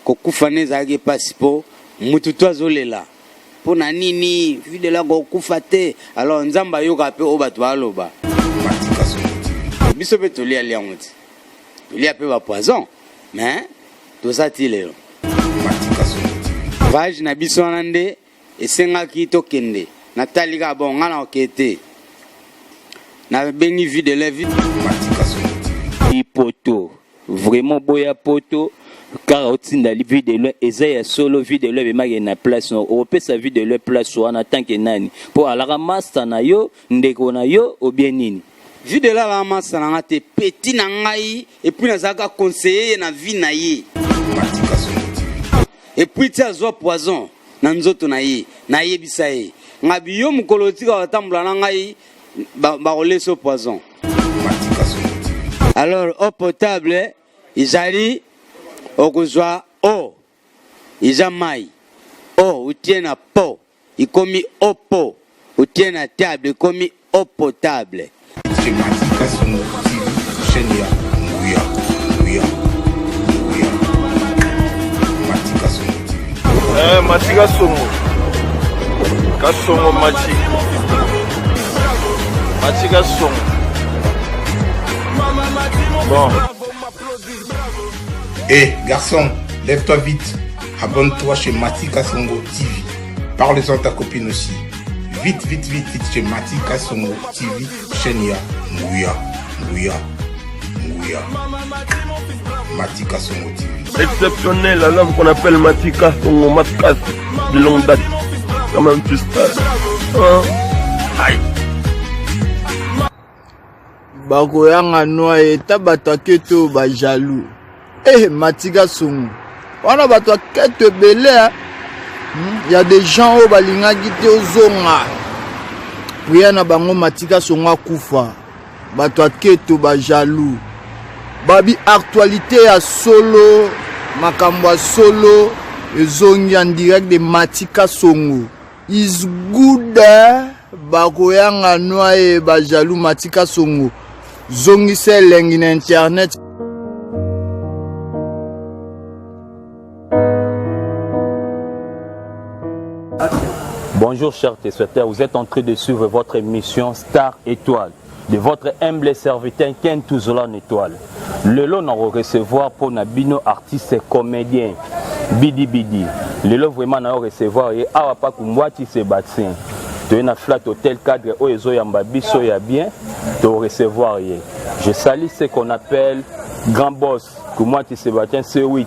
Kokufa nde ezalaki pasi po mutu tout azolela po na nini Vue de loin akokufa te alors Nzambe ayokaka pe oyo batu baloba. Biso pe tolia lia yango ti tolia pe ba poison mais toza ti lelo. Voyage na biso wana nde esengaki tokende natali kaka bon nga na okende te nabengi Vue de loin. Poto Vraiment boya poto kaka otinda vue de loin eza ya solo vue de loin ebemaki na place no okopesa vue de loin place wana tant que nani po alaka master na yo ndeko na yo obien nini. Vue de loin alaka master na nga te petit na ngai et puis nazalaka conseiller ye na vie na ye et puis ti azwa poison na nzoto na ye nayebisa ye ngabi yo mokolo otika kotambola na ngai bakolesa yo poison. Alors eau potable ezali okozwa eau eza mai eau otie na po ekomi eau po otie na table ekomi eau potable. Chez Mati Kasongo TV, chaîne ya nguya, nguya, nguya. Mati Kasongo TV. Eh, Mati Kasongo. Kasongo Mati. Mati Kasongo. Bon. Eh, hey, garçon, lève-toi vite. Abonne-toi chez Mati Kasongo TV. Parle-en à ta copine aussi. Vite, vite, vite, vite chez Mati Kasongo TV, chaîne ya Nguya, Nguya, Nguya. Mati Kasongo TV. Exceptionnel, l'homme qu'on appelle Mati Kasongo, Matkas, de longue date. Quand même, tu sais. Hein? Aïe. Bakoyanga noa eta bato ya keto ba jaloux eh matika songo wana bato ya keto ebele eh. Hmm? ya des gens oyo balingaki te ozonga prière na bango matika songo akufa bato ya keto ba jaloux babi actualité ya solo makambo ya solo ezongi en direct de matika songo is good bakoyanga noye ba jaloux matika songo zongisa elengi na internet. Bonjour chers téléspectateurs, vous êtes en train de suivre votre émission Star Étoile de votre humble serviteur Ken Touzolan Étoile. Lelo na recevoir pour na bino artiste comédien Bidi Bidi. Lelo vraiment na recevoir ye awa pa kumbwati Sébastien. Toye na flat hotel cadre oyo ezoyamba biso ya bien to recevoir ye. Je salue ce qu'on appelle grand boss Kumwati Sebastien C8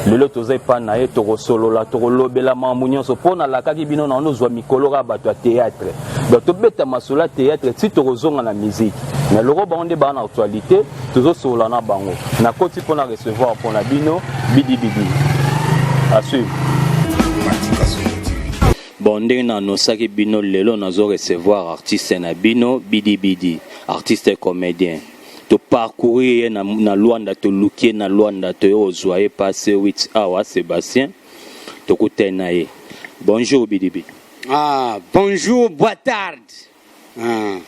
lelo toza epai na ye tokosolola tokolobela makambo nyonso mpo nalakaki bino na ozwa mikolo kaka bato ya théâtre donc tobeta masolo ya théâtre ti tokozonga na musique mais loko bango nde baa na actualité tozosolola na bango nakoti mpo na recevoir mpo na bino bidibidi à suivre. Bon ndenge na annoncaki bino lelo nazo recevoir artiste na bino bidi bidi artiste comedien to parcourir ye na, na Luanda toluki ye na Luanda toye kozwa ye pa C8 awa Sebastien tokutani na ye bonjour bidi bidi. Ah, bonjour boa tarde. Ah.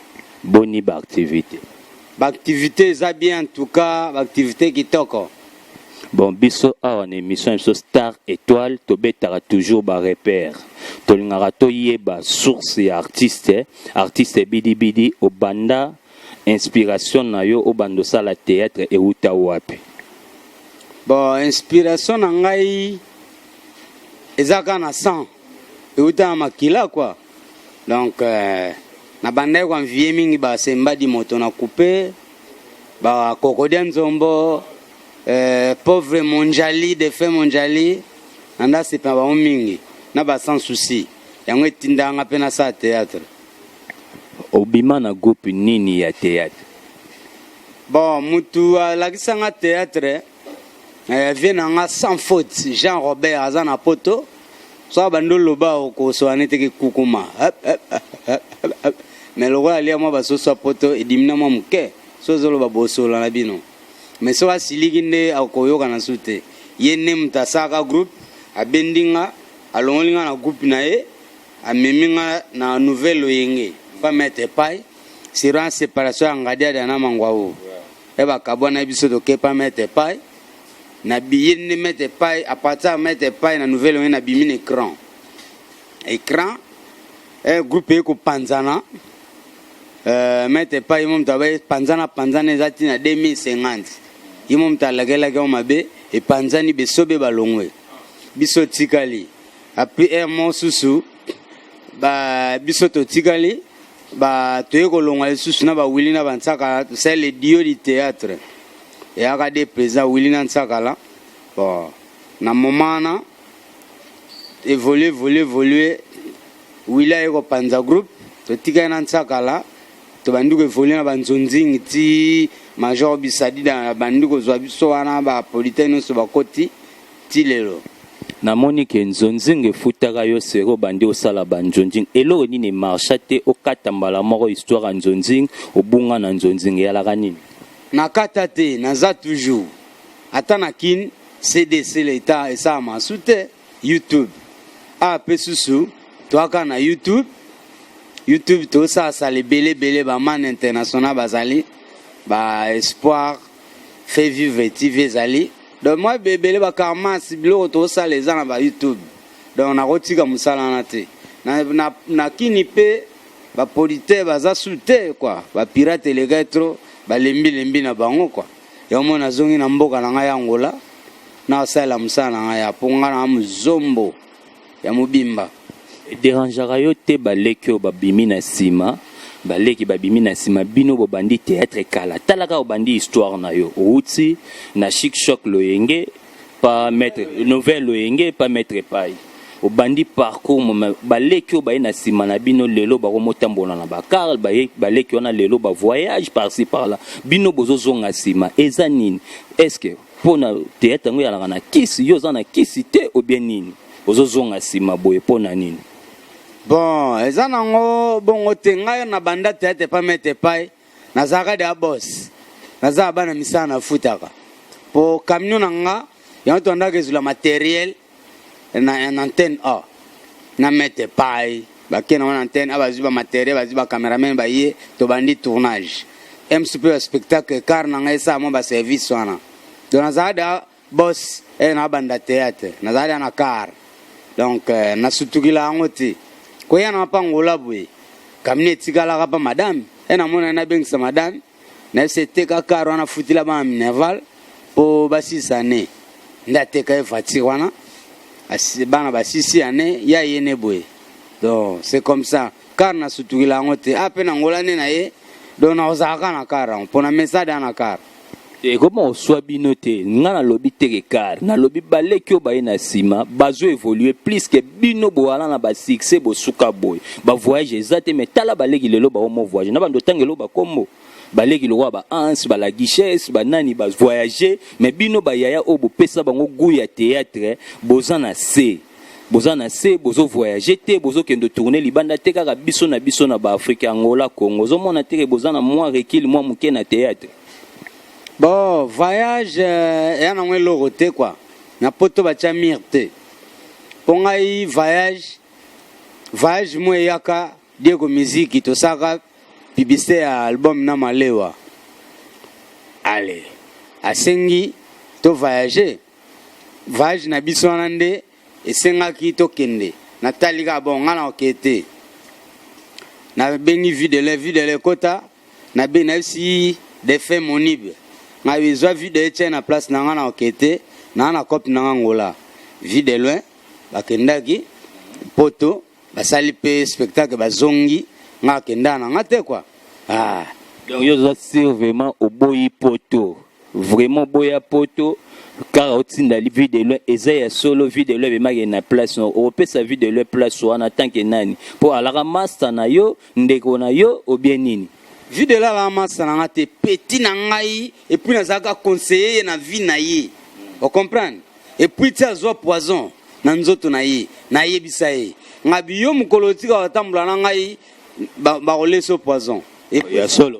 Boni ba activité? Ba activité eza bien en tout cas, ba activité kitoko. Bon biso awa na emission na biso star etoile tobetaka toujours ba repère tolingaka toyeba source ya artiste artiste bidi bidi obanda inspiration na yo obanda osala theatre ewuta wapi? Bon inspiration na ngai eza kaka na sang ewuta na makila quoi donc euh, nabandaki ko envier mingi ba sembadi moto na coupe ba kokodia nzombo euh, pauvre monjali defunt monjali nanda sepela bango mingi na ba sans souci yango etindaka nga mpe nasala théâtre. Obima na groupe nini ya théâtre? Bon mutu alakisa nga théâtre eh, vie na nga sans faute Jean Robert aza na poto soki abandi oloba okosola nete kikukuma mais lokola alia mwa basoso ya poto edimina mwa moke so ozoloba bosolola na bino mais soki asiliki nde akoyokana su te ye nde moto asalaka groupe abendi nga alongoli nga na groupe na ye amemi nga na nouvelle loyenge pa maître pai sur en séparation ya ngadiadia na mangwau e bakabwana biso toke pa maître pai. Na biye nde Maître Pai, à partir ya Maître Pai na nouvelle oye nabimi na écran. Écran eh, groupe eye kopanzana euh, Maître Pai mo moto abaye panzana panzana eza ti na 2050 ye mo moto alakelaki yango mabe epanzani besobe balongwe biso tikali apres heure mosusu ba biso totikali ba toye kolongwa lisusu na bawili na bansakala tosali le dio du théâtre eyaka de président wili na nsakala. Bon, na moment wana évolue évolue évolue, wili aye kopanza groupe, totikali na nsakala, tobandi koévolue na banzonzingi ti major bisadida bandi kozwa biso wana, bapolite nyonso bakoti ti lelo. Namoni ke nzonzingi efutaka yo sero, obandi osala banzonzingi. Eloko nini emarcha te, okata mbala moko histoire ya nzonzingi, obunga na nzonzingi, eyalaka nini? Nakata te, naza toujours ata na Kin. CDC leta esalama su te, YouTube awa mpe susu toaka na YouTube. YouTube tosalasala ebele ebele, bamane international bazali ba Espoir Fait Vivre TV ezali, donc mwa ebele bakarmas biloko tosala eza na ba YouTube. Donc nakotika mosala wana te. Na, na, na kini mpe bapolitere baza su te kua, bapirate elekai trop, balembi-lembi na bango kua. Yango moi nazongi na mboka na ngai ya Angola, nasalela mosala na ngai ya mpo ngai na mozombo ya mobimba. Ederangeaka yo te baleki oyo babimi na nsima? Baleki babimi na nsima, bino bobandi théâtre kala. Tala kaka, obandi histoire na yo, outi na Chic Choc Loyenge pa Maître Nouvelle Loyenge pa Maître Pai, obandi parcours. Baleki oyo baye na nsima na bino lelo bakomotambola na bacar. Baleki wana lelo bavoyage par-ci par-là, bino bozozonga nsima. Eza nini? Est ce que mpo na théâtre yango eyalaka na kisi, yo oza na kisi te obien nini? Ozozonga nsima boye mpo na nini? Bon, eza nango bongo te. Ngai na banda théâtre pa Maître Pai, nazalaka deya boss, naza bana misala nafutaka po camion na nga yango tondaka ezula matériel na antenne A na Maître Pai. Bakei nango na antenne A, bazwi bamatériel, bazwi bacameraman, baye, tobandi tournage msu mpe baspectacle. Car na ngai esala mwa baservice wana. Donc nazalaka deya boss e nabanda théâtre, nazala deya na car. Donc nasutukila yango te. Koya na mpa Ngola boye, camion etikalaka mpa madame e namona nabengisa madame, nayebisa eteka car wana, futila bana minerval mpo basisa ne nde ateka ye voiture wana. Bana basisi ane ya ye ne boye. Donc c'est comme ça, car nasutukila yango te. A mpe na Ngola nde na ye, donc nakozalaka na car yango mpo na mesade ya na car. Ekoma oswa bino te. Nga nalobi teke car nalobi baleki oyo baye na nsima bazo évolue plus ke bino. Boala na basuccès, bosuka boye, bavoyage eza te. Mais tala baleki lelo baomo voyage na bando otanga eloko bakombo baleki lokola ba Hans, bala Guiches, banani bavoyage. Mais bino bayaya oyo bopesa bango goût ya théâtre, boza na se, boza na se, bozovoyage te, bozokende tourne libanda te, kaka biso na biso na baafrike, Angola, Congo. Ozomona teke boza na mwa recul mwa moke na théâtre. Bon, voyage eya nango eloko te kua. Na poto batya mire te mpo ngai voyage voyage mo eyaka Diego Miziki tosalaka publicité ya album na Malewa. Ale asengi to voyage. Voyage na biso wana nde esengaki tokende. Natali kaka, bon, ngai na okee te. Nabengi videle videle ekota, nabe nayebisi defe monibe ngai ezwa video etia na place na ngai, na okee te, naa na cope na ngai Ngola. Vie de loin bakendaki poto, basali mpe spectacle, bazongi, ngai akendaka na nga te kua, ah. Donc yo oza sûr vraiment oboyi poto? Vraiment oboya poto kaka otinda Vie de loin? Eza ya solo, Vie de loin ebemaki na place no, okopesa Vie de loin place wana tant que nani? Mpo alaka master na yo, ndeko na yo obie nini? Vie de loin alaka master na nga te, petit na ngai. Et puis nazalaka conseiller ye na vie na ye, ocomprendre? Et puis ti azwa poison na nzoto na ye, nayebisa ye ngabi: yo mokolo otika kotambola na ngai, bakolesa yo poison. Ya solo.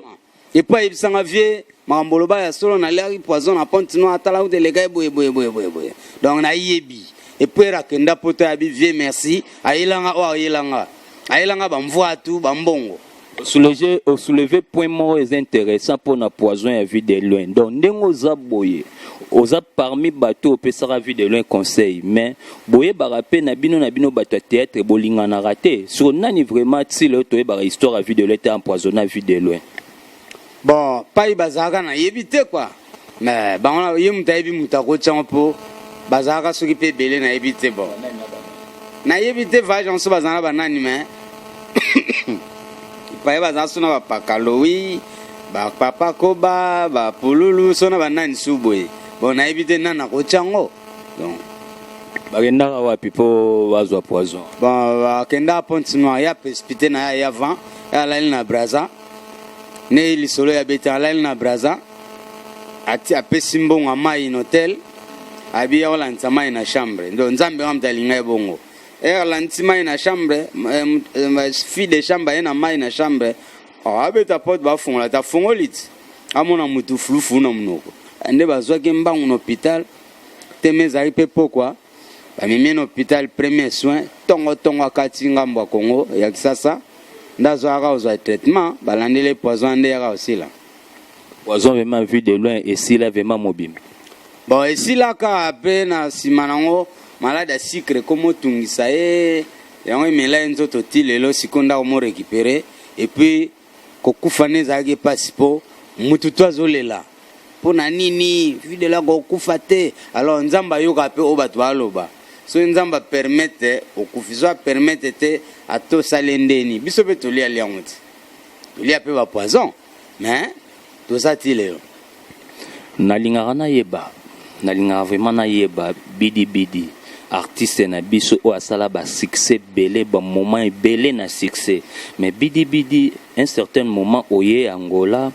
Et puis ayebisanga: vie, makambo oloba ya solo, naliaki poison na Pointe Noire, atala kuta eleka ye boye boye boye boye boye. Donc nayebi. Et puis ere akenda poto, ayabi: vie, merci. Ayelanga oyo ayelanga, ayelanga bamvwatu bambongo. Osoulever point moko eza intéressant mpona poison ya Vie de loin. Donc ndenge oza boye, Oza parmi bato oyo opesaka Vue de loin conseil mais boyebaka pe na bino na bino bato ya theatre bolinganaka te siko nani vraiment ti lelo toyebaka histoire ya Vue de loin te empoisonna Vue de loin. Bon pai bazalaka nayebi te quoi mais bango ye moto ayebi moto akotya yango mpo bazalaka soki mpe ebele nayebi te bon nayebi te voyage yango so bazala na banani mais paye bazala so na bapakalowi bapapa koba bapululu so na banani su boye bon nayebi te nani akotya yango donc bakendaka wapi mpo bazwa poison? Bon, bakendaka Pointe Noire, ya précipité na ye avant ye alali na Braza ne lisolo ya beti alali na Braza ati apesi mbongo ya mai na hotel abi ya kolandisa mai na chambre ndo Nzambe nga moto alinga ye bongo e alandisi mai na chambre eh, eh, fille de chambre aye na mai na chambre oh, abeta porte bafungola te afungoli ti amona motu fulufulu na monoko nde bazwaki mbangu na hôpital teme ezalaki mpe pokwa bamemi ye na hôpital premier soin tongo tongo akati ngambo ya Congo ya Kisasa nde azwaka kozwa traitement balandeli poison nde yaka kosila. Poison vraiment Vue de loin esila vraiment mobimba. Bon esilaka mpe na nsima nango malade ya sucre ekomotungisa ye yango emela ye nzoto ti lelo sikoyo ndako mo récupérer et puis kokufa nde ezalaki mpasi mpo mutu to azolela mpo na nini Vue de loin akokufa te. Alors Nzambe ayoka mpe oyo bato baloba soki Nzambe apermettre okufi so apermettre te ata osali ndeni biso mpe tolia liango te tolia mpe bapoison mais toza ti lelo. Nalingaka nayeba, nalingaka vraiment nayeba Bidi Bidi artiste na biso oyo asala ba succès ebele ba moment ebele na succès mais Bidi Bidi un certain moment oye Angola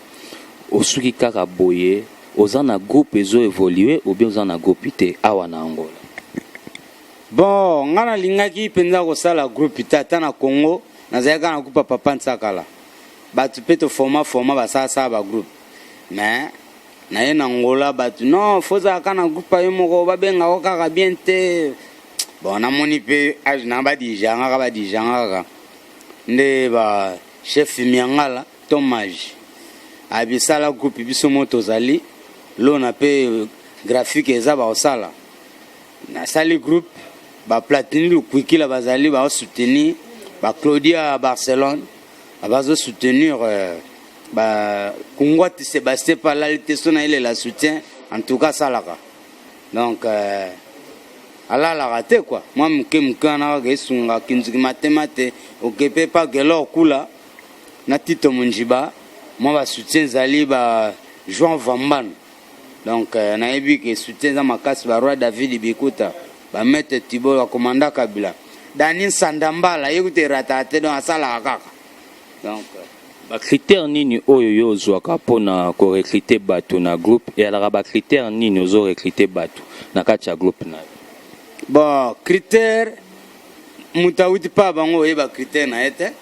osuki kaka boye oza na groupe ezo evoluer ou bien oza na groupe te awa na Angola? Bon nga nalingaki mpenza kosala groupe te ata na Congo nazalaki kaka na groupe ya Papa Nsakala bato mpe toforma forma basalasala ba groupe mais naye na Angola bato non fo ozalaka na groupe yo moko babengako kaka bien te bon namoni mpe age na badiriganga kaka badiriganga kaka nde ba chef Miangala Tomage abisala groupe biso mo tozali lona mpe graphique eza bakosala nasali groupe ba Platini Lukwikila bazali baosoutenir ba Claudia Barcelone bazo soutenir euh, ba Kungwati Sébastien palali te so na elela soutien en tout cas asalaka donc euh, alalaka te quoi mwa moke moke wana kaka esunga kinzuki matema te okepe pa Gelor Kula na Tito Monjiba mwa ba soutien ezali ba Joan Vambano donc euh, nayebi ke soutien eza makasi ba Roi David Bikuta ba Maître Tibo ba Commanda Kabila Dani Nsandambala ye kutu erataka te donc asalaka kaka donc euh, Ba critères nini oyo yo ozwaka mpona korecruter bato na groupe? Eyalaka ba critères nini ozo recruter bato na kati ya groupe na yo? Bon critère moto awuti mpa bango oyeba critère na ye te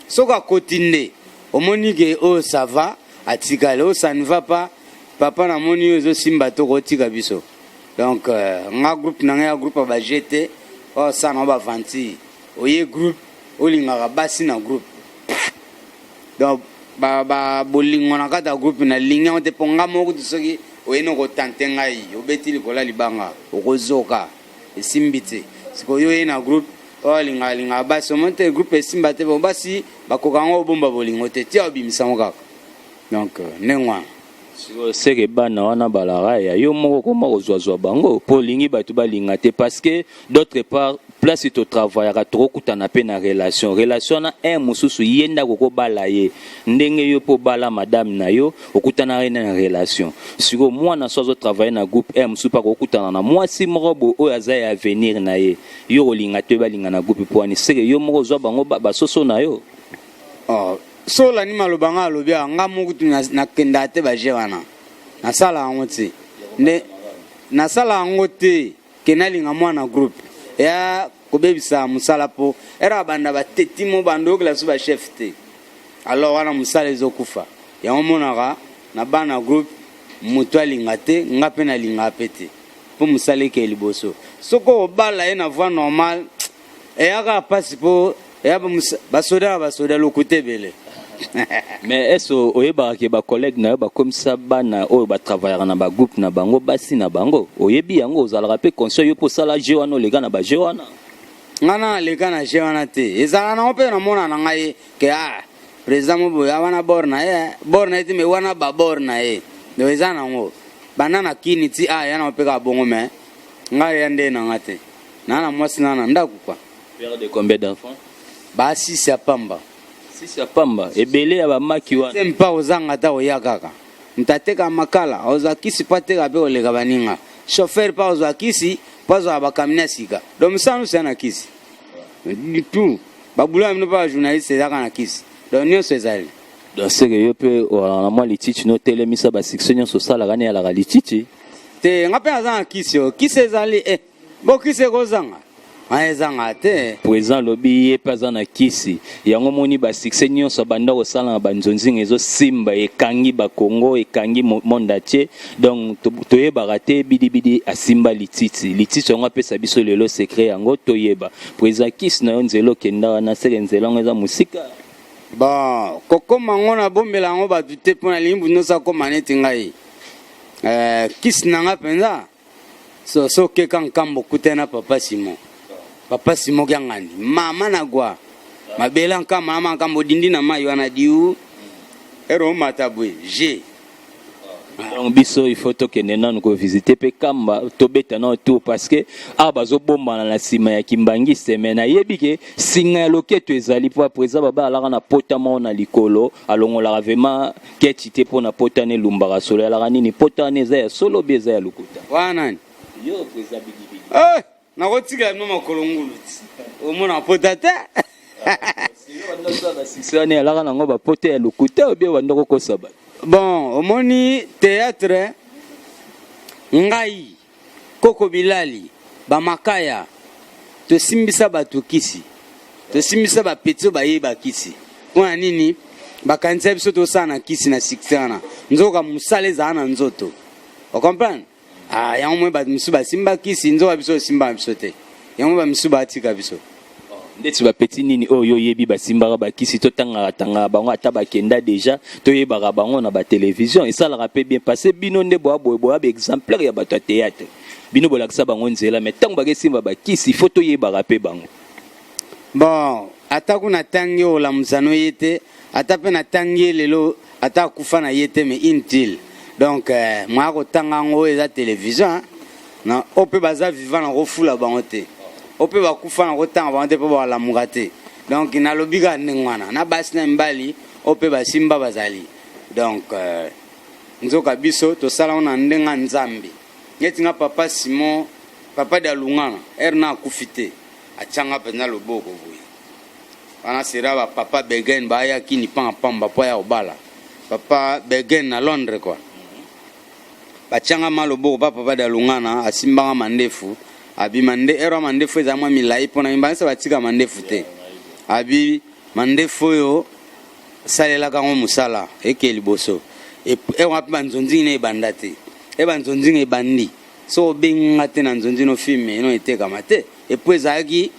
soki akoti nde omoni ke oyo ça va atikali oyo ça ne va pas papa namoni oyo ezosimba te okotika biso donc euh, nga groupe na ngai ya groupe ya ba gt oyo osala nango baventure oye groupe olingaka basi na groupe donc ba, ba bolingo na kati ya groupe nalingi yango te mpo nga moko kutu soki oye na okotante ngai obeti likolo ya libanga okozoka esimbi te sikoyo oye na groupe oyo alingaka alingaka basi omoni te groupe esimba te bo basi bakoka yango obomba bolingo te tia obimisa yango kaka donc euh, ndenge wana. Sikoyo seke bana wana balaka ya yo moko okoma kozwazwa bango mpo olingi bato balinga te parce que d'autre part place totravaillaka tokokutana mpe na relation relation wana un mosusu ye nde akokobala ye ndenge yo mpo obala madame na yo okutanaka ye na relation sikoyo mwana so azotravaille na groupe un mosusu mpe akokutana na mwasi moko boye oyo aza ya avenir na ye yo kolinga te balinga na groupe mpo wani seke yo moko ozwa bango basoso na yo. Oh, so olandi maloba nga alobi awa nga moko kutu nakendaka te baje wana nasala yango te nde nasala yango te ke nalinga mwana groupe ya kobebisa mosala mpo ere abanda bateti mo bando oyokela biso bachef te alors wana mosala ezokufa yango omonaka na bana groupe moto alinga te nga mpe nalingaka mpe te mpo mosala ekee liboso soki obala ye na voie normale eyaka mpasi mpo eya basoda na basoda lokuta ebele. Mais est-ce oyebaka ke bacollègue na yo bakomisa bana oyo batravaillaka na bagroupe na bango basi na bango? Oyebi yango? Ozalaka mpe conscient yo mpo osala jeu wana, oleka na bajeu wana? Ngai na naleka na jeu wana te. Ezala nango mpe namona na ngai ke ah, président mo boye wana bord na ye, bord na ye te, mais wana babord na ye. Donc eza nango banda na kini ti ah, ya nango mpe kaka bongo. Mais ngai ya nde na nga te, naa na mwasi na na ndako kwa. Père de combien d'enfants? Basisi ya pamba. Sisi ya pamba, ebele ya bamaki wana. Se mpa ozanga ata koya kaka moto ateka makala, ozwa kisi mpo ateka mpe koleka baninga. Chauffeur mpe ozwa kisi mpo azwaka bakamini ya sika. Donc mosala nyonso ya na kisi tout, babulu ya bino mpe bajournaliste ezaka na kisi, donc nyonso ezali. Donc seke yo mpe ozalaka na mwa lititi no otelemisa basuccès nyonso osalaka ne eyalaka lititi? Te, nga mpe naza na kisi oyo. Kisi ezali e bo kisi ekozanga wana, ezanga te. Président alobi ye mpe aza na kisi yango. Moni basuccès nyonso abanda kosala na banzonzinga ezosimba, ekangi bakongo, ekangi monde entier. Donc toyebaka te bidibidi asimba lititi. Lititi yango apesa biso lelo secret yango toyeba. Président, kisi na yo, nzela okenda wana, seke nzela yango eza mosika. Bon, kokóma yango nabombela yango bato te, mpo nalingi mutu nyonso akóma neti ngai. Kisi na nga mpenza, so okeka nkambo, okutani na papa Simon, papa Simon kiangani mama na gwa mabela nkamba na makambo odindi na mai wana diu ero omata boye g. Donc biso il faut tokende nanu kovisite mpe Kamba, tobeta nano tour, parce que awa bazobombana na nsima ya kimbangiste. Mais nayebi ke singa ya loketo ezali mpo président baba alaka na pota moko na likolo, alongolaka vraiment keti te mpo na pota wana elumbaka solo. Alaka nini? Pota wana eza ya solo bi eza ya lokuta? Wana nani? Yo, président Bidibidi. Eh, nakotikela bino makolo ngulu ti omona pota te. Basuccès wana alaka nango bapota ya lokuta obie banda kokosa bato? Bon, omoni théâtre, ngai koko bilali bamakaya, tosimbisa bato kisi, tosimbisa bapetits oyo bayeba kisi. Mpona nini bakanisa biso tosala na kisi na succès wana? Nzoka mosala ezala na nzoto, ocomprendre? Ah, yango moi bato mosusu basimba kisi, nzoka biso osimba biso te. Yango bamisusu batika biso. Ndeti bapetits nini oyo oyebi basimbaka bakisi? Totangaka tangaka bango, ata bakenda déjà, toyebaka bango na batelevizio. Esalaka mpe bien, parce bino nde boya boye, boya baexemplaire ya bato ya théâtre. Bino bolakisa bango nzela, mais ntango bakesimba bakisi, faut toyebaka mpe bango. Bon, ata kuna ntangi oyo olamusa no ye te, ata mpe natangi ye lelo, ata akufa na ye te, mais inutile. Donc moya kotanga yango oyo eza télévision na oyo mpe baza vivant, na kofula bango te. Oyo mpe bakufa, na kotanga bango te mpo balamuka te. Donc nalobi kaka ndenge wana na basi na mibali oyo mpe basimba bazali. Donc nzoka biso tosala ngo na ndenge ya Nzambe. Neti nga papa Simon, papa de alungana ere na akufi te, atianga mpenza loboko boye wana sera bapapa Begen bayaki ni pamba pamba mpo aya kobala papa Begen na Londres quoi. Batianga ma loboko pa papa Dalungana, asimbanga mandefu, abi mande ero mandefu eza mwa milai mpona mibangisa batika mandefu te. Abi mandefu oyo salelaka yango mosala eke liboso ero mpe banzonzingi na ebanda te. E banzonzingi ebandi so obenga te na nzonzi no film eno etekama te. Epo ezalaki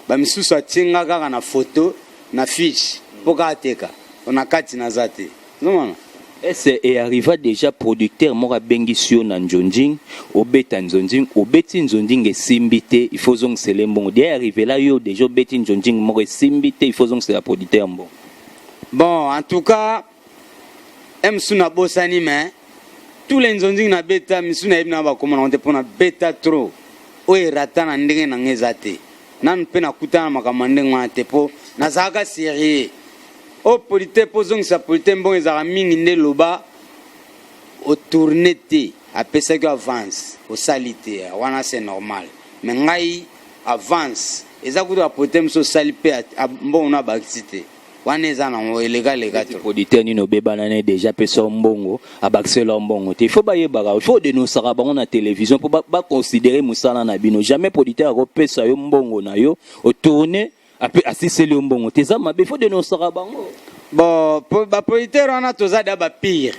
bamisusu atienga kaka na foto na fiche mpo kaka ateka, na kati naza te, ozomona. Ese earriva déjà producteur moko abengisi yo na nzonzing, obeta nzonzing, obeti nzonzing esimbi te, il faut ozongisela mbongo? Dia arrivela yo déjà obeti nzonzing moko esimbi te, il faut ozongisela producteur mbongo? Bon, en tout cas mosu nabosani, mais tous les nzonzing nabeta, misu nayebi na bakoma nango te, mpo nabeta trop. Oyo erata na ndenge na nga eza te nanu mpe nakutana na makambo ya ndenge wana te, mpo nazalaka sérieux. Oyo producteur, mpo ozongisa producteur mbongo ezalaka mingi nde loba otourne te, apesaki avance, osali te, wana c'est normal. Mais ngai avance eza kutu baproducteur mosusu osali mpe mbongo no abakisi te, wana eza nango elekaleka to. Producteur nini obebana ne déjà apesa yo mbongo, abakisela yo mbongo te? Il faut bayebaka, il faut odenosaka bango na télévision mpo baconsidere mosala na bino. Jamais producteur akopesa yo mbongo na yo, otourne ape asiseli yo mbongo te, eza mabe. Il faut denosaka bango. Bon, baproducteur wana toza da bapire,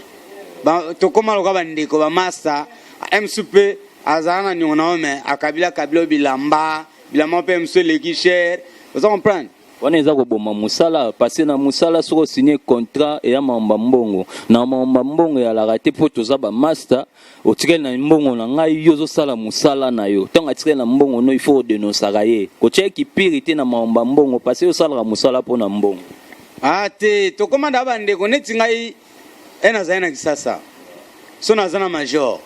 tokóma loka bandeko bamasta. Msu mpe azala na niongo na yo, mais akabila kabila oyo bilamba bilamba mpe msu eleki cher, oza comprendre. Wana eza koboma mosala parce na mosala soki osigne contrat eya makambo ya mbongo na makambo ya mbongo eyalaka te mpo toza bamasta otikali na mbongo na ngai yo ozosala mosala na yo ntango atikali na mbongo no il faut odenosaka ye kotia ye kipiri te na makambo ya mbongo parce yo osalaka mosala mpo na mbongo. Ah te tokoma da bandeko neti ngai e nazali na kisasa so naza na major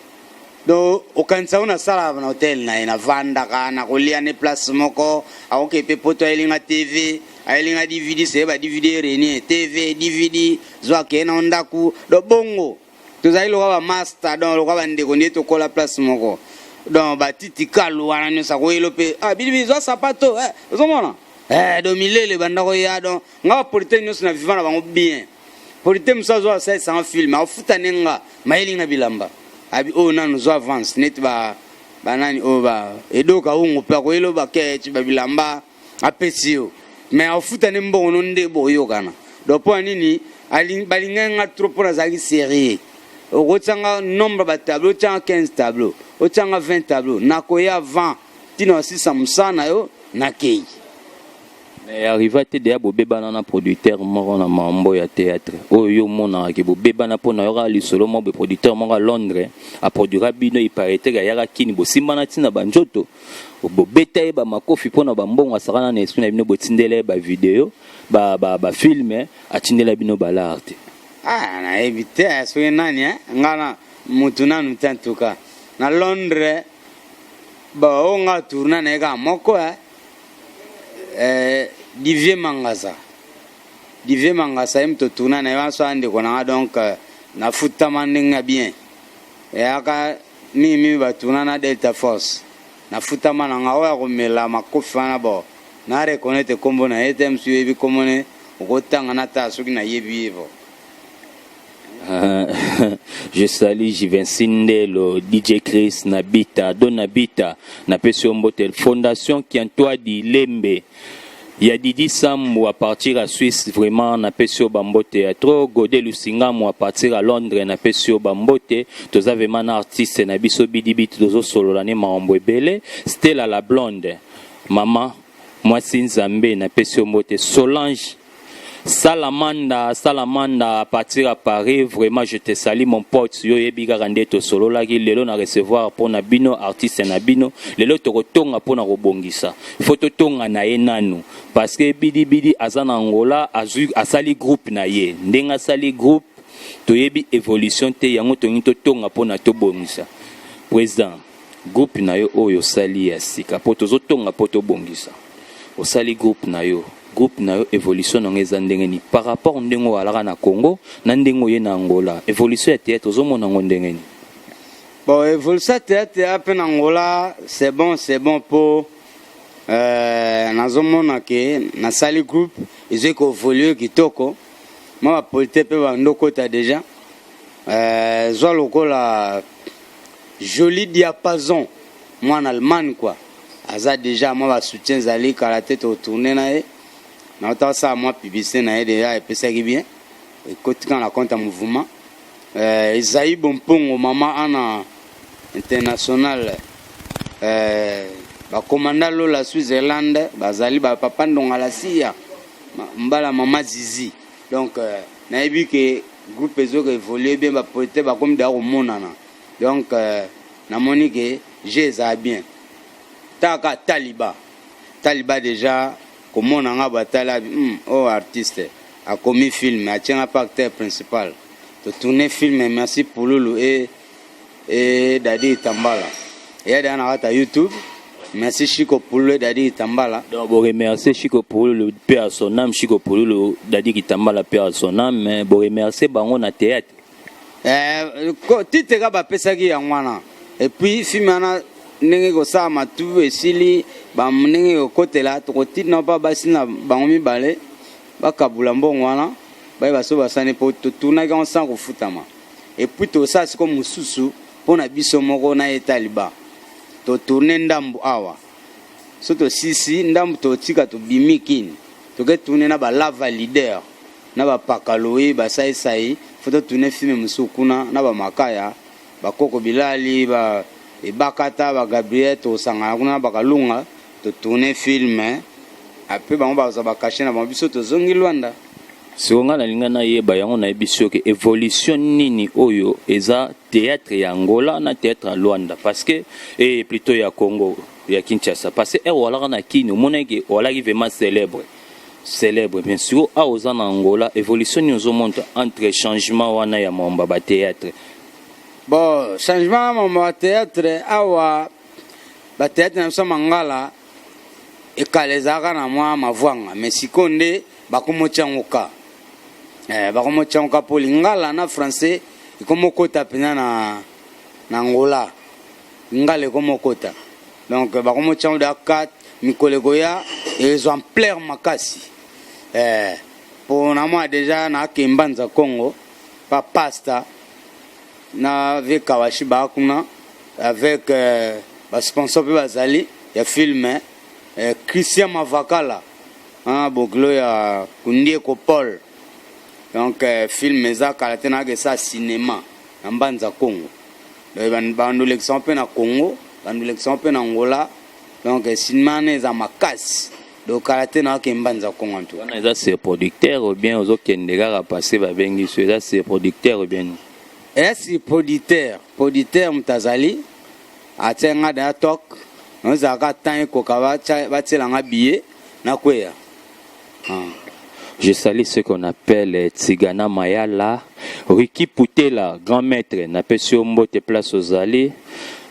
donc okanisa oyo nasalaka na hotel na ye navandaka nakolia ne place moko akoke mpe poto ayelinga tv ayelinga dvd seye ba dvd erenie tv dvd zwa akeye na ndako do bongo tozali lokola bamasta donc lokola bandeko nde tokola place moko donc batiti kalu wana nyonso akoyelo mpe ah, bilibi zwa sapato eh, ozomona eh, do milele banda koya donc nga bapolite nyonso na viva na bango bien Polite mosusu azwa asalisa nga film afuta ne nga mayeli nga bilamba abi oyo nanu zwa avance neti ba banani oyo ba edoka ungu mpe akoyelo bakech babilamba apesi yo mais afuta ne mbongo no nde boyokana donc mpo ya nini balingaki nga trop mpo nazalaki sérieux okotia nga nombre ba tableau otia nga 15 tableau otia nga 20 tableau nakoya avant ntina osisa mosala na yo nakei. Mais arriva te deya bobebana na producteur moko na mambo ya théâtre oyo yo omonaka ke bobebana mpo na yoka lisolo moko boye producteur moko ya Londres aproduira bino il paraît que ayaka kini bosimbana ntina banjoto bobeta ye bamakofi mpo na bambongo asakana na esprit na bino botindela ye bavideo bafilme ba, ba atindela bino balar te. Ah, nayebi te soki nani eh? nga na mutu nanu te en tout cas na Londres ba oyo nga tourna na ye kaka moko eh? Eh, Divier Mangasa. Divier Mangasa ye moto tourna na ye wana so ndeko na nga donc euh, nafutama ndenge ya bien. Eyaka mingi mingi batourna na Delta Force. Nafutama na nga oyo akomela makofi wana bo na reconnaître kombo na ye te mosu yebi kombo ne okotanga na tala soki nayebi ye bo. Je salue Jivency Ndelo, DJ Chris Nabita, Don Nabita, napesi yo mbote, Fondation Kiantwadi Lembe, ya Didi Sambu à partir à Suisse, vraiment napesi yo bambote ya trop, Gode Lusingamu à partir à Londres, napesi yo bambote, toza vraiment na artiste na biso Bidi tozosolola ne makambo ebele, Stella la blonde, mama mwasi Nzambe, napesi yo mbote, Solange Salamanda, Salamanda à partir à Paris, vraiment je te salue mon pote, yo yebi kaka nde tosololaki lelo na recevoir pona bino artiste na bino, lelo tokotonga pona kobongisa. Il faut totonga na ye nanu parce que bidi bidi aza na Angola, azui asali groupe na ye. Ndenge asali groupe toyebi evolution te yango tolingi totonga pona tobongisa. Président, groupe na yo oyo osali ya sika po tozotonga po tobongisa. Osali groupe na yo groupe na yo evolution na yango eza ndenge nini par rapport ndenge oalaka na Congo na ndenge oye na Angola evolution ya théâtre ozomona yango ndenge nini? Bon, evolution ya théâtre ya pe na Angola c'est bon, c'est bon po euh, nazomona ke nasali groupe ezwi koevolue kitoko mwa bapolite mpe bandokota déjà euh, zwa lokola joli diapason mwana Allemagne quoi aza dejà mwa ba soutien ezali kala te to tourner na ye na osala mwa publicité na ye dejà epesaki bien ekotika na compte ya mouvement euh, Esaïe Bompongo mama ana international euh, bakomanda Lola Switzerland bazali ba papa Ndongala Sia mbala mama Zizi donc euh, nayebi ke groupe ezoka évoluer bien bapolite bakomi deja komonana donc euh, namoni ke jeu ezala bien taka taliba taliba deja komona nga batala oh artiste akomi film atianga pa acteur principal totourne film merci pululu e e dadi tambala eya deja na kati ya youtube merci Chico Pululu et Dadi Kitambala. Donc vous remerciez Chico Pululu, paix à son âme, Chico Pululu, Dadi Kitambala, paix à son âme, mais vous remerciez bango na théâtre. Eh, titre ka bapesaki yango wana et puis film wana ndenge kosalama tu esili ndenge kokotela tokotinda mpa basi na bango mibale bakabula mbongo wana bayeba so basani mpo totournaki yango sans kofutama et puis tosala siko mosusu mpo na biso moko na etaliba totourne ndambu awa so tosisi ndambu totika tobimi kini toke tourne na balava leader na ba pakaloyi ba sai sai faut to tourner film mosusu kuna na ba makaya ba koko bilali ba ebakata ba gabriel tosangana kuna na bakalunga to tourner film. Après bango bazwa ba cachet na bango, biso tozongi Luanda. Sikoyo nga nalinga nayeba yango nayebisi yo ke evolution nini oyo eza theatre ya Angola na theatre ya Luanda parce que eh plutot ya Congo ya Kinshasa parce que heure owalaka na Kin omonaki ke owalaki vraiment celebre celebre mais sikoyo awa oza na Angola evolution nini ozomonta entre changement wana ya mwamba ba theatre? Bon, changement ya mwamba ba theatre awa ba theatre na biso ya mangala ekala ezalaka na mwa mavwanga mais sikoyo nde bakomotia yango ka eh, bakomotia yango ka mpo lingala na français ekomokota mpenza na, na Angola lingala ekomokota donc bakomotia yango da ka mikolo ekoya ezwa ampleur makasi eh, mpo na mwa deja na akembanza Congo pa pasta na ve kawashi baa kuna avec euh, basponsor mpe bazali ya film eh, Christian Mavakala ah, bokilo ya Kundieko Paul donc eh, film eza kala te nayaka esa cinéma na Mbanza Congo bandolekisa mpe na Congo bandolekisa mpe na Angola donc eh, cinéma wana eza makasi donc kala te nayaka Mbanza Congo en tout wana eza sur producteur ou bien ozokende kaka parce babengi so eza sur producteur ou bien eza sur producteur producteur moto azali atia nga daya tok nozalaka temps ekoka batiela nga billet nakweya ah. Je salue ce qu'on appelle Tigana Mayala, Ricky Putela, grand maître, napesi yo mbote place ozali.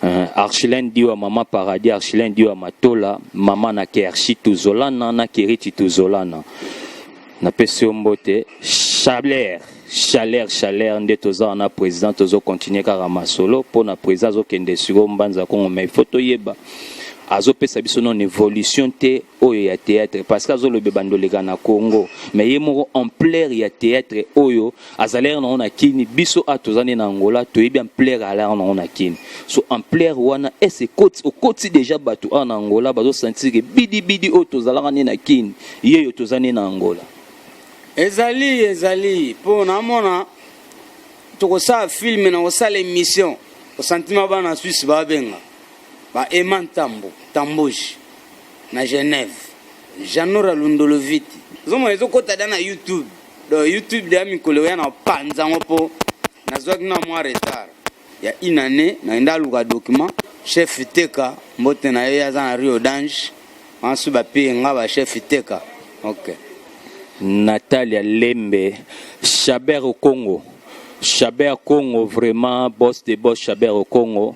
Euh, Archilène Diwa Mama Paradis, Archilène Diwa Matola, Mama na Kershi Tuzolana, na Keriti Tuzolana. Napesi yo mbote Chaleur, chaleur, chaleur nde toza wana président tozo continuer kaka masolo mpo na président azokende sikoyo Mbanza Kongo mais il faut toyeba azopesa biso non évolution te oyo ya théâtre parce que azoloba ebanda oleka na Congo mais ye moko ampleur ya théâtre oyo azalaki nango na Kini biso a toza nde na Angola toyebi ampleur alaka nango na Kini so ampleur wana ese ekoti okoti déjà bato awa na Angola bazosentir ke bidi bidi oyo tozalaka nde na Kini yeyo toza nde na Angola. Ezali ezali mpo namona tokosala filme na kosala émission osantima bana Suisse babenga ba Emma Ntambo Tamboji na Genève Janora Lundoloviti ozomona ezokota da na YouTube donc YouTube deya mikolo oya na panza yango mpo nazwaki na mwa retard ya une année nakenda aluka document chef Teka mbote na ye aza na Rio Dange ansu bapeye nga ba chef Teka ok Natalia Lembe Chabert Okongo Chabert Congo vraiment boss de boss Chabert Okongo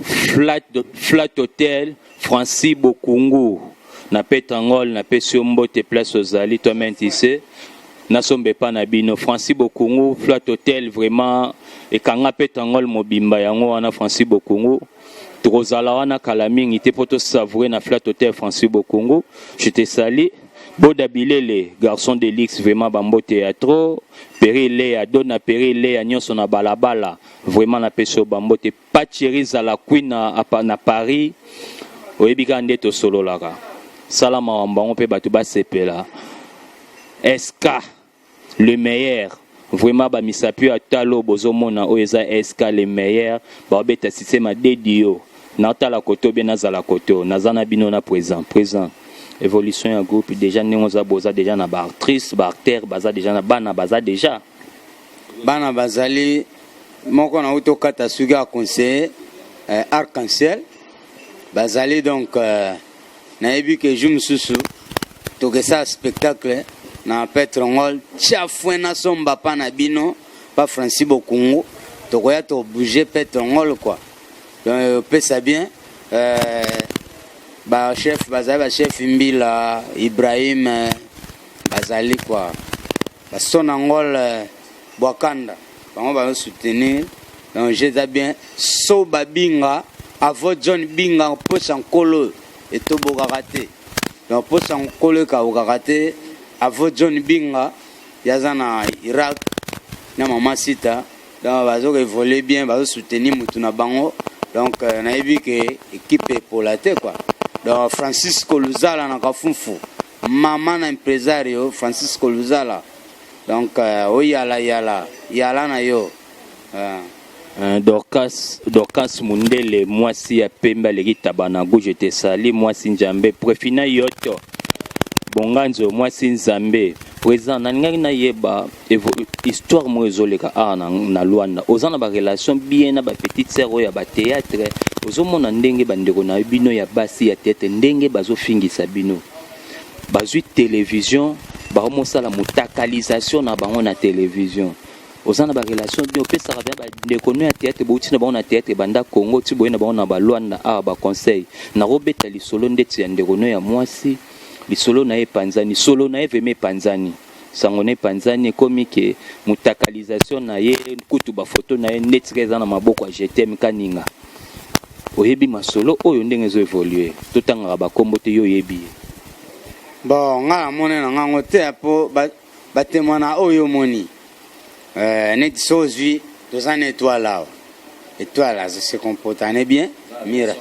Flat, Flat Hotel Francis Bokungu na Petrangol napesi yo mbote place ozali toi même tu sais nasomba epa na bino Francis Bokungu Flat Hotel vraiment ekanga Petrangol mobimba yango wana Francis Bokungu tokozala wana kala mingi te mpo tosavoure na Flat Hotel Francis Bokungu je te salue Boda Bilele garçon de luxe vraiment bambote ya trop Peri Lea Dona Peri Lea nyonso na balabala vraiment napesi yo bambote Pa Thierry zala queen na, na Paris oyebi kaka nde tosololaka sala makambo yango mpe bato basepela SK le meilleur vraiment bamisapi ya talo bozomona oyo eza SK le meilleur baobeta système ya dedio natala koto bien nazala koto naza na bino na présent présent évolution ya groupe déjà ndenge oza boza déjà na baactrice baacteur baza déjà na bana baza déjà bana bazali moko na uti okata suki ya conseiller eh, arc en ciel bazali donc euh, nayebi ke jour mosusu tokesala spectacle na petrongol tia foin nasomba pa na bino pa francis bokungu tokoya tobouge petrongol quoi donc opesa bien euh, bachef bazali bachef mbila ibrahim euh, bazali quoi basonangol euh, bwakanda bango bazo soutenir donc jeza bien so babinga avo john binga mposa nkolo etobokaka te donc mposa nkolo ekawukaka te avo john binga yaza na irak na mama sita donc bazo évoluer bien bazo soutenir mutu na bango donc euh, nayebi ke équipe epola te quoi donc francisco luzala na kafunfu mama na impresario francisco luzala Donc euh, oyala yala yala na yo. Euh. Euh, Dorcas, Dorcas Mundele, mwasi ya pembe aleki taba na goût, je te salue, mwasi Njambe, Prefina Yoto. Bonganzo mwasi Nzambe. Président, nalingaki nayeba histoire moko ezoleka awa na Luanda. Oza na ba relation bien na ba petite sœur oyo ya ba théâtre. Ozomona ndenge bandeko na bino ya basi ya théâtre ndenge bazofingisa bino. Bazwi télévision, baomosala mutakalisation na bango na télévision. Oza na ba relation bien, opesaka bien bandeko no ya théâtre, bouti na bango na théâtre banda Congo ti boye na bango na ba Luanda awa ba conseil. Nakobeta lisolo ndeti ya ndeko no ya mwasi, lisolo na ye epanzani, solo na ye vraiment epanzani, sango na epanzani, ekomi ke mutakalisation na ye kutu bafoto na ye neti ka eza na maboko ya GTM Kaninga. Oyebi masolo oyo ndenge ezo évolue, totangaka bakombo te, yo oyebi ye. Bon, nga namoni na ngango te po batémoin na oyo omoni neti so ozwi toza na Étoile awa. Étoile azo se comportane bien. Mira,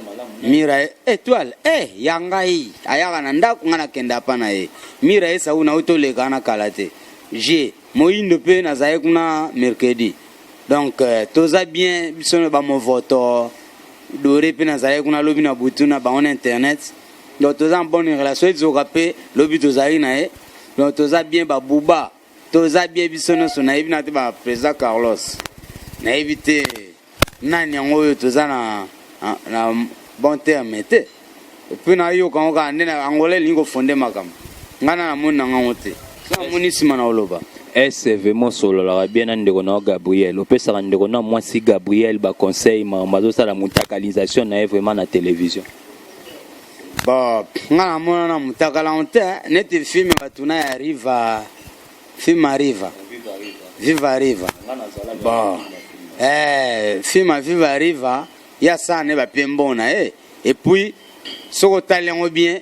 Mira, Étoile ya ngai ayaka na ndako, ngai nakende apa na ye. Mira esau na toleka na kala te, je moyindo mpe nazali kuna mercredi. Donc toza bien biso na bamovoto dore mpe nazali kuna lobi na butu na bango na internet. Donc toza en bonne relation. Ezoka mpe lobi tozali na ye. Donc toza bien, babuba toza bien biso nyonso. Nayebi na te baprésident Carlos, nayebi te nani yango oyo toza na bon terme te. Mpe nayoka yango kaka nde na Angola elingi kofonde makambo. Ngai na namoni na ngango te, so namoni nsima na koloba. Est vraiment osololaka bien na ndeko na yo Gabriel? Opesaka ndeko na mwasi Gabriel baconseil, makambo azosala mutakalisation na ye vraiment na télévision? Bon, nga namona na mutakala ngo te. Neti film batuna ya Riva, film Arriva, Viva Riva. Bon, film ya Viva Riva ya sana ne bapie mbongo na ye. Et puis soki otali yango bien,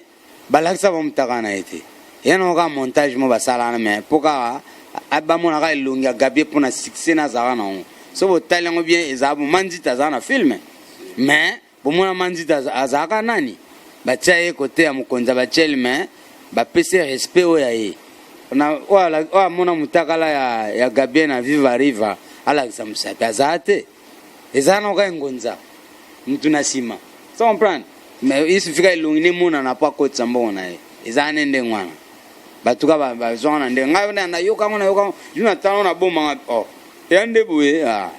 balakisa bamutaka na ye te. Ya nango kaka montage mo basala wana, mais mpo kaka bamonaka elongi ya Gabie mpona succès nazalaka nango. So botali yango bien, ezala bo Manzita azala na film, mais bomona Manzita azalaka nani, batia ye kote ya mokonzi ya batiele, mais bapesi respect oyo ya ye. Oyo amona mutakala ya Gabien na Viva Riva, alakisa mosapi, azala te. Ezala na oka engonza mutu na nsima, ça comprendre, mais il suffit ka elongi nemonana mpo akotisa mbongo na ye. Ezala ne ndenge wana. Batuka bazwanga na ndenge ngai nayokango, nayokango ju na tala nabomanga. Oh, eya nde boye, ah.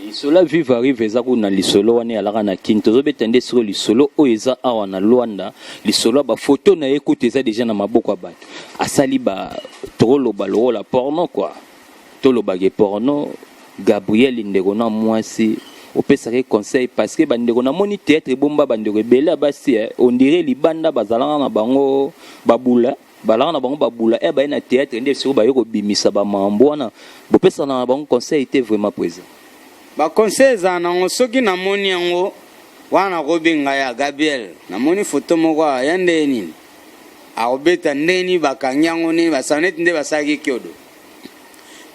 Lisolo ya Viva Rive eza kuna, lisolo wana eyalaka na Kini. Tozobeta nde sikoyo lisolo oyo eza awa na Lwanda, lisolo ya bafoto na ye kutu eza deja na maboko ya bato. Asali ba tokoloba lokola porno quoi, tolobaka porno. Gabriel, ndeko na mwasi, opesaka ye conseil parce que bandeko namoni théâtre ebomba bandeko ebele ya basi, on dirait libanda bazalaka na bango babula, balaka na bango babula e baye na théâtre nde sikoyo baye kobimisa bamambo wana. Bopesana na bango conseil te vraiment, président? Baconseil ezala nango. Soki namoni yango wana, nakobenga ya Gabriel. Namoni foto moko awa ya ndenge nini, akobeta ndenge nini, bakangi yango nini, basala neti nde basalaki Kiodo.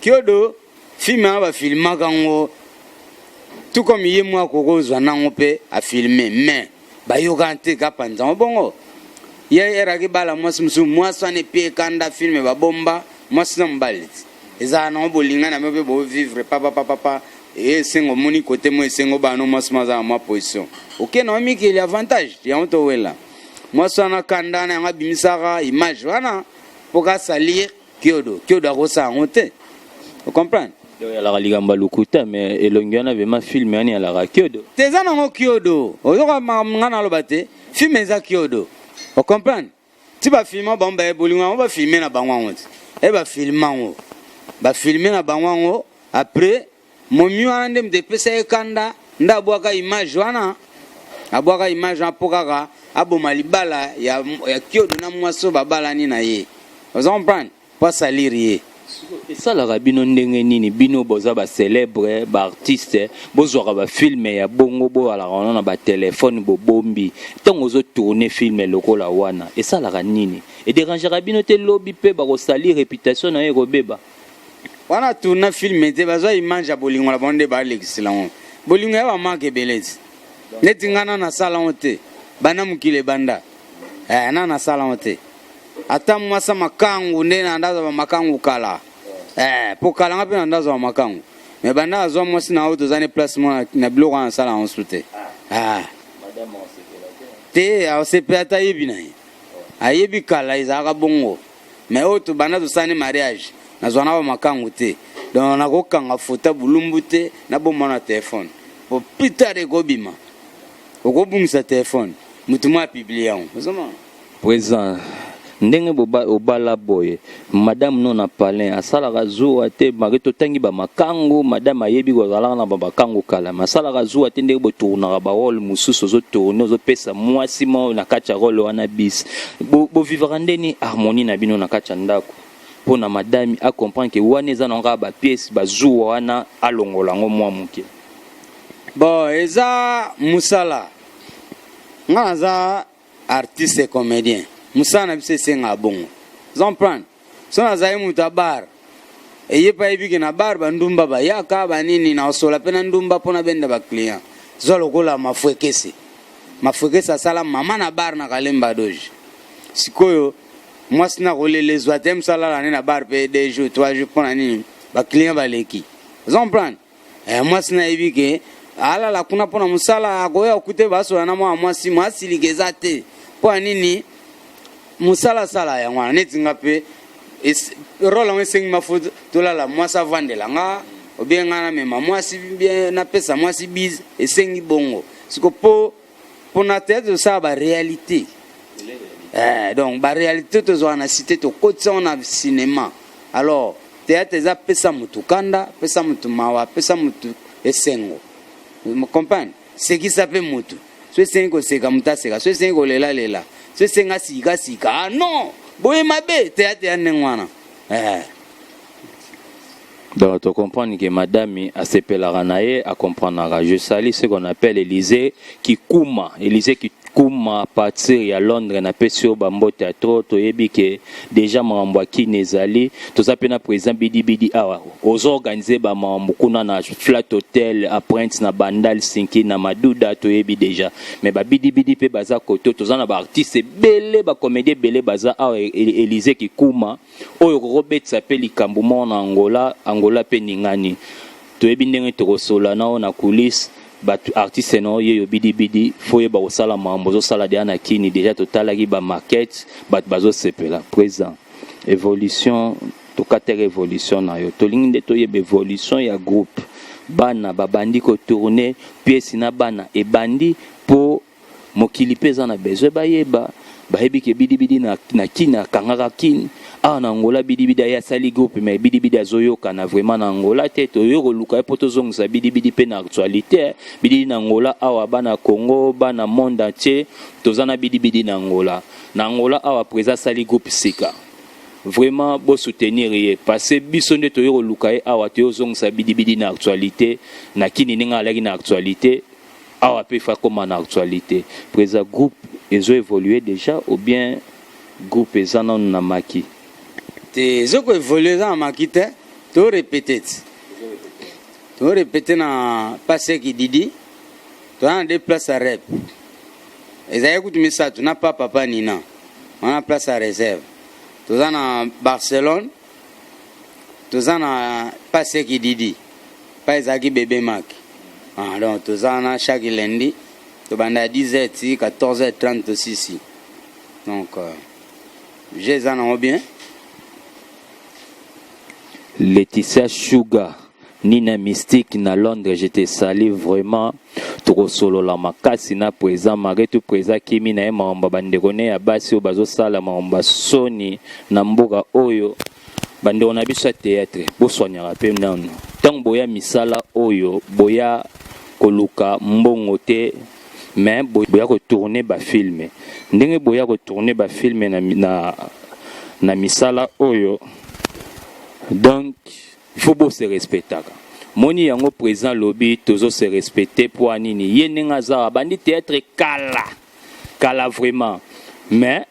Kiodo film wana bafilmaka yango tout comme ye moko akoki kozwa nango mpe afilme, mais bayokana te, kapanza yango bongo. Ye eraki bala mwasi mosusu, mwasi wana epie ekanda film babomba mwasi na mobali ti ezala nango bolinga na mpe bovivre papapapapa. Esengo omoni kote mo esengo bana mwasi mo aza na mwa position, oke na mikili avantage yango towela mwasi wana kanda wana yango abimisaka image wana mpo kasalir Kiodo. Kiodo akosala yango te, ocomprendre? Donc eyalaka likambo ya lokuta, mais elongi wana vraiment film wana eyalaka Kiodo. Te, eza nango Kiodo. Oyoka makambo nga naloba te, film eza Kiodo, ocomprendre? Ti bafilma bango baye bolingo yango, bafilme na bango yango ti e bafilme yango, bafilme na bango yango. Après momi wana nde moto epesa ye kanda, nde abwaka image wana, abwaka image wana mpo kaka aboma libala ya Kiodo na mwasi oyo babalani na ye, oza comprendre, mpo asaliri ye. Esalaka bino ndenge nini, bino boza bacélèbre baartiste, bozwaka bafilme ya bongo, boyalaka wana na batelefone, bobombi? Ntango ozotourne film lokola wana, esalaka nini? Ederangeaka bino te lobi mpe bakosali réputation na yo ekobeba? Wana tourna film te, bazwa image ya bolingo na bango nde balekisela yango. Bolingo ya bamake ebele ti neti ngai na nasala yango te banda mokili ebanda. Na nasala yango te. Ata mwasa makangu nde na ndazwa bamakangu kala, po kala nga mpe na ndazwa bamakangu, mais banda azwa mwasi na oyo toza ne place mo na biloko wana, nasala yango su te. Ah. Te, aosepe ata yebi na ye. Ayebi kala ezalaka bongo. Mais oyo tobanda tosala ne mariage, nazwa na ba makangu te. Donc nakokanga photo ya bolumbu te, nabomba na telephone. Po plus tard ekobima. Okobungisa telephone. Mutu moko a publie yango. Ozomona? President ndenge obala boye madame no na palin asalaka zuwa te mari totangi ba makangu madame ayebi kozalaka na ba makangu kala mais asalaka zuwa te ndenge botournaka ba role mosusu ozotourne ozopesa mwasi moko na kati ya role wana bis bovivaka nde ni harmonie na bino na kati ya ndako mpo na madame a comprendre ke wana eza nango kaka ba pièce bazuwa wana alongola yango mwa moke. Bon eza musala nga naza artiste et comedien musala na biso esengaka bongo ozo comprendre so nazali moto ya bar eye mpe ayebi ke na bar bandumba bayaka banini na osola mpe na ndumba mpo nabenda baclient zwa lokola mafuekese mafuekese asala mama na bar na kalemba doge sikoyo mwasi na kolela ezwa te mosala alala ne na bar mpe 2 jours 3 jours mpo na nini baclient baleki ozo comprendre Eh, mwasi nayebi ke alala kuna mpo na mosala akoya okute basola na mwana mwasi mwasilika eza te mpo ya nini mosala asala yango wana neti nga mpe role yango esengi mafo tolala mwasi avandela nga obie nga namema mwasi bien napesa mwasi bise esengi bongo siko mpo mpo na théâtre tosala baréalité eh, donc baréalité tozwaka na cité tokotisa yango na cinéma alors théâtre eza pesa motu kanda pesa motu mawa pesa motu esengo comprendre sekisa mpe motu so esengi koseka motu aseka so esengi kolelalela so esengi asika sika ah non boye mabe théâtre ya ndenge wana eh. Donc, tu comprends que madame asepelaka na ye acomprendaka. Je salue ce qu'on appelle Élysée Kikuma. Élysée Kikuma à partir ya Londres na pesi yo bambote ya trop toyebi ke déjà makambo ya kini ezali toza mpe na président Bidi Bidi awa ozo organiser ba makambo kuna na Flat Hotel à Prince na Bandal Sinki na Maduda toyebi déjà mais ba Bidi Bidi mpe baza koto toza na ba artistes ebele ba comédien ebele baza awa Élysée Kikuma Oyo okoki kobetisa pe likambo moko na Angola, Angola pe eningani. Toyebi ndenge tokosolola na yo na coulisse, batu artiste na yo yeyo bidi bidi, faut oyeba kosala makambo ozosala dejà na kini, dejà totalaki ba maquettes, batu bazosepela. President, evolution tokataka evolution na yo, tolingi nde toyeba evolution ya groupe. Bana babandi ko tourner, pièce na bana ebandi po Mokili pe eza na besoin bayeba, bayebi ke bidi bidi na, na kin akangaka kin awa na Angola bidi bidi aye asali groupe mais bidi bidi azoyokana vraiment na Angola te, toye koluka ye po tozongisa bidi bidi pe na actualite bidi bidi na Angola awa bana Congo bana monde entier toza na bidi bidi na Angola na Angola awa preza asali groupe sika vraiment bo soutenir ye parce biso nde toye koluka ye awa toye kozongisa bidi bidi na actualite na kini ndenge alaki na actualite Awa pe faut akoma na actualite. Preza groupe ezo evoluer dejà ou bien groupe eza nanu na maki? Te ezo ko evoluer eza na maki te. To repeter ti. To repeter na Paseki Didi. Toza na deux places ya rep. Ezalaki kutu misato na pa papa Nina. Wana place ya reserve. Toza na Barcelone. Toza na Paseki Didi. Pa ezalaki bebe Mac. Ah, donc toza wana chaque lundi tobanda ya 10h ti 14h30 tosisi. Donc euh, jeu eza nango bien. Laetitia Sugar Nina Mystique na Londres je te salue vraiment tokosolola makasi na président malgré tout président kimi na ye makambo ya bandeko ne ya basi oyo bazosala makambo ya soni na mboka oyo Bandeko na biso ya theatre boswanyaka pe nanu tango boya misala oyo boya koluka mbongo te mais boya ko tourner ba film ndenge boya ko tourner ba film na, na, na misala oyo donc faut bo se respectaka moni yango président lobi tozo se respecter po nini ye ndenge aza abandi theatre kala kala vraiment mais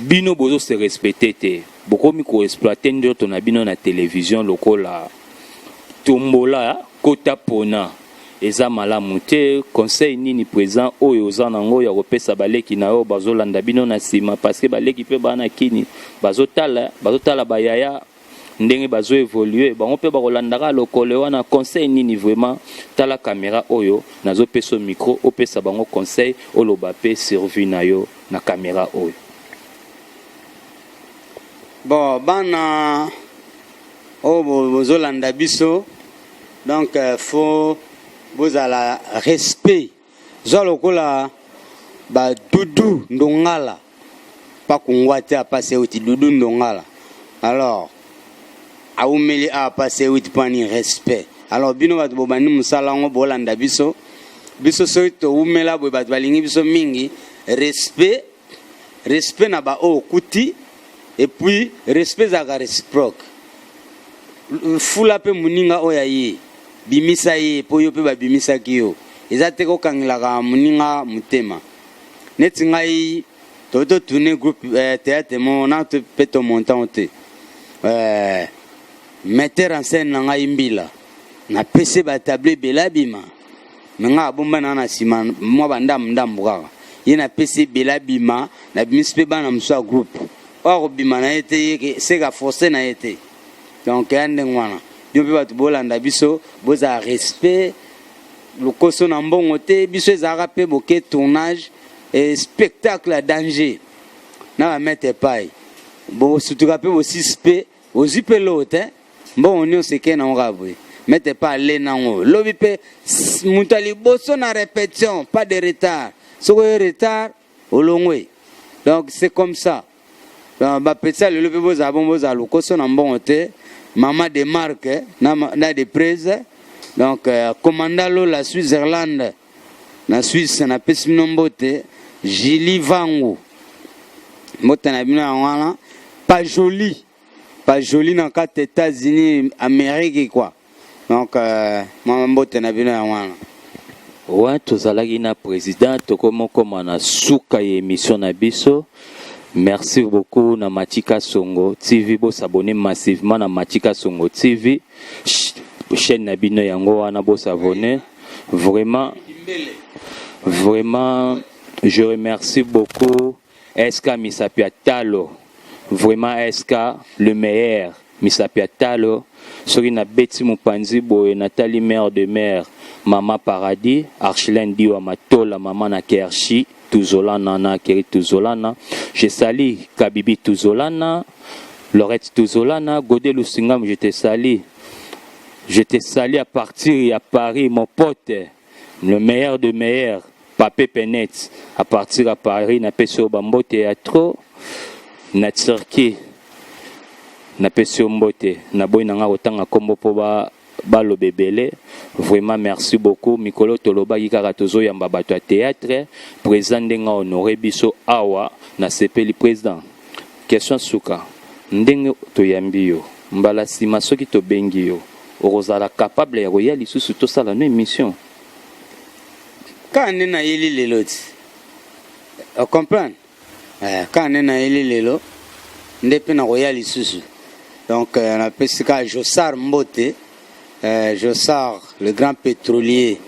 Bino bozo se respecter te, bokomi ko exploiter ndoto na bino na television lokola tombola kota pona eza malamu te. Conseil nini president oyo oza nango ya kopesa baleki na yo bazolanda bino na sima parce que baleki pe bana kini bazotala bazotala ba yaya ndenge bazo evoluer bango pe bakolandaka lokole wana. Conseil nini vraiment? Tala camera oyo nazo pesa micro opesa bango conseil oloba pe survie na yo na camera oyo. Bon, bana oyo bozolanda biso, donc euh, faut bozala respect. Zwa lokola ba Dudu Ndongala, pa kungwa te apasi euti Dudu Ndongala. Alors awumeli awa pasi euti mpo ani respect. Alors bino bato bobandi mosala yango bolanda biso, biso soki towumela boye bato balingi biso mingi, respect respect na ba oyo okuti et puis respect ezalaka reciproque fula mpe moninga oyo aye bimisa ye mpo yo mpe babimisaki yo eza te kokangelaka moninga motema neti ngai toki totourne groupe eh, théâtre moko na mpe tomontango te eh, metteur en scène na ngai mbila napesi batable ebele abima me ngai abomba na na nsima mwa bandambu ndambu kaka ye napesi ebele abima nabimisi mpe bana mosusu ya groupe oyo akobima na ye te ye seka force na ye te donc ya ndenge wana bino mpe bato bolanda biso bozala respect lokoso na mbongo te biso ezalaka mpe boke tournage e spectacle ya danger na bamete epai bosutuka mpe bosisi mpe ozwi mpe loo te mbongo nyonso ekei nango kaka boye mete pa ale nango lobi mpe moto ya liboso na répétition pas de retard soki oye retard olongwe donc c'est comme ça donc bapetisa lelo mpe bozala bongo bozala lokoso na mbongo te mama de marque na, na de prise donc euh, commanda lola switzerland na suisse napesi bino mbote julie vangu mbote na bino yango wana pas joli pas joli na kati États-Unis Amérique quoi donc euh, mwa mbote na bino yango wana Ouais, tozalaki na président tokomokoma na suka ya émission na biso merci beaucoup na Matika Songo TV bosabonne massivement na Matika Songo TV chaîne na bino yango wana bosabonne vraiment vraiment je remercie beaucoup SK Misapi ya talo vraiment SK le meilleur Misapi ya talo soki nabeti mopanzi boye natali mère de mère mama paradis Archelaine Diwa Matola mama na Kershi Tuzolana na Keri Tuzolana je salue Kabibi Tuzolana Lorette Tuzolana Godé Lusingam je te salue je te salue à partir ya Paris mon pote le meilleur de meilleur Pape Penet à partir ya Paris napesi yo bambote ya trop na Turquie napesi yo mbote naboyi na nga kotanga nkombo mpo ba baloba ebele vraiment merci beaucoup mikolo tolobaki kaka tozoyamba bato ya théâtre président ndenge honore biso awa nasepeli président question suka ndenge toyambi yo mbala nsima soki tobengi yo okozala capable ya koya lisusu tosala no émission Kaka nde nayeli lelo ti. O comprendre? Eh, kaka nde nayeli lelo nde mpe nakoya lisusu. Donc euh, napesi kaka Josar mbote, euh, Josar le grand pétrolier.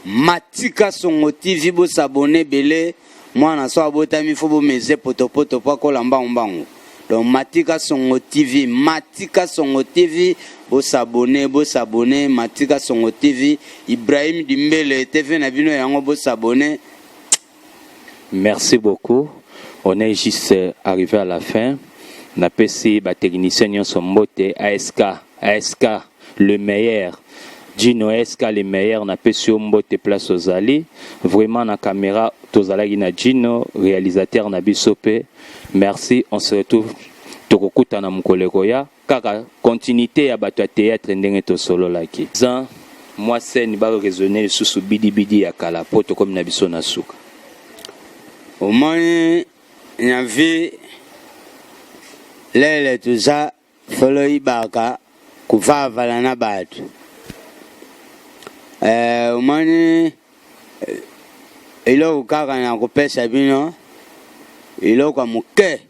Matika Songo TV bo s'abonner ebele mwana so abotami fo bomeze potopoto po akola mbangu mbangu. Donc Matika Songo TV, Matika Songo TV, bo s'abonner, bo s'abonner, Matika Songo TV, Ibrahim Dimbele TV na bino yango bo s'abonner. Merci beaucoup. On est juste arrivé à la fin. Napesi ba technicien nyonso mbote ASK, ASK le meilleur. Gino SK le meilleur napesi yo mbote place ozali. Vraiment na caméra tozalaki na Gino réalisateur na biso pe. Merci, on se retrouve tokokutana mokolo ekoya kaka continuité ya bato ya théâtre ndenge tosololaki. Zan mwa scène ba raisonner lisusu bidi bidi ya kala po tokomi na biso na suka. Omoni na vie lele toza folo ibaka kuvavala na bato eh, omoni eh, eloko kaka na kopesa bino eloko ya moke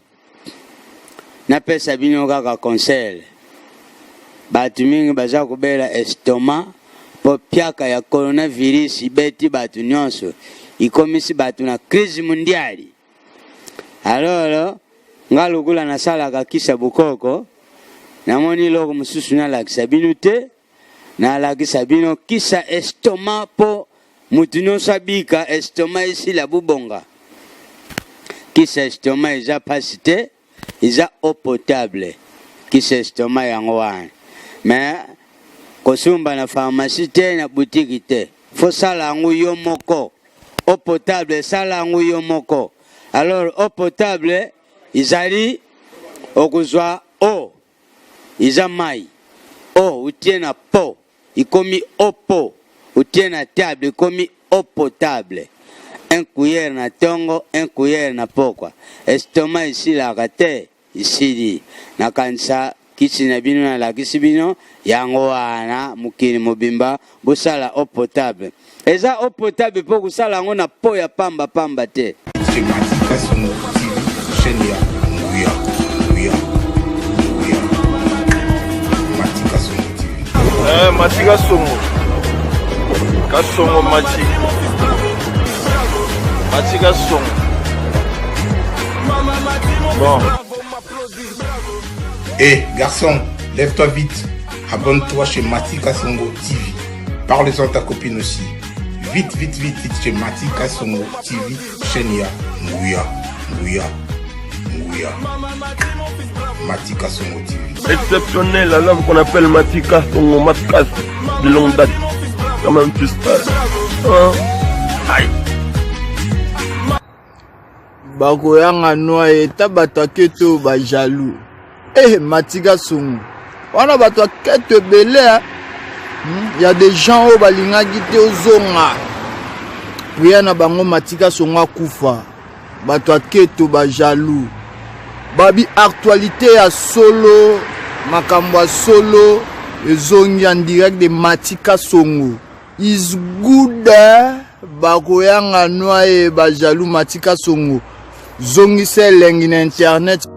napesa bino kaka conseil bato mingi baza kobela estomac mpo piaka ya coronavirus ibeti bato nyonso ikomisi bato na crise mondiale aloro nga lokola nasalaka kisa bokoko namoni eloko mosusu nalakisa bino te nalakisa bino kisa estomac mpo moto nyonso abika estomac esila bobonga kisa estomac eza mpasi te. Eza eau potable kisi estomac yango wana mais kosumba na pharmacie te na boutique te faut sala yango yo moko eau potable sala yango yo moko alors eau potable ezali okozwa eau eza mai eau otie na po Ekomi eau po otie na table ekomi eau potable un cuillère na tongo un cuillère na pokwa estomac esilaka te esili nakanisa kisi na bino nalakisi bino yango wana mokili mobimba bosala eau potable eza eau potable po kosala yango na po ya pamba pamba te. Chez Mati Kasongo TV, chaîne ya Nguya, Nguya, Nguya. Mati Kasongo TV. Eh, Mati Kasongo. Kasongo Mati. Mati Kasongo. Bon. Eh, garçon, lève-toi vite. Abonne-toi chez Mati Kasongo TV. Parle-en ta copine aussi. Vite, vite, vite, vite chez Mati Kasongo TV, chaîne ya Nguya, Nguya, Nguya. Mati Kasongo TV. Exceptionnel, à l'homme qu'on appelle Mati Kasongo, Matkas, de longue date. Quand même, tu sais. Hein? Aïe. Bakoyanga noa eta bato ya keto ba jaloux. Eh matika songo. Wana bato ya keto ebele hein. Hmm? Ya des gens oyo balingaki te ozonga. Prière na bango matika songo akufa. Bato ya keto ba jaloux. Babi actualité ya solo, makambo ya solo ezongi en direct de Matika Songo. Is good bakoyanga noye ba jaloux Matika Songo. Zongisa elengi na internet.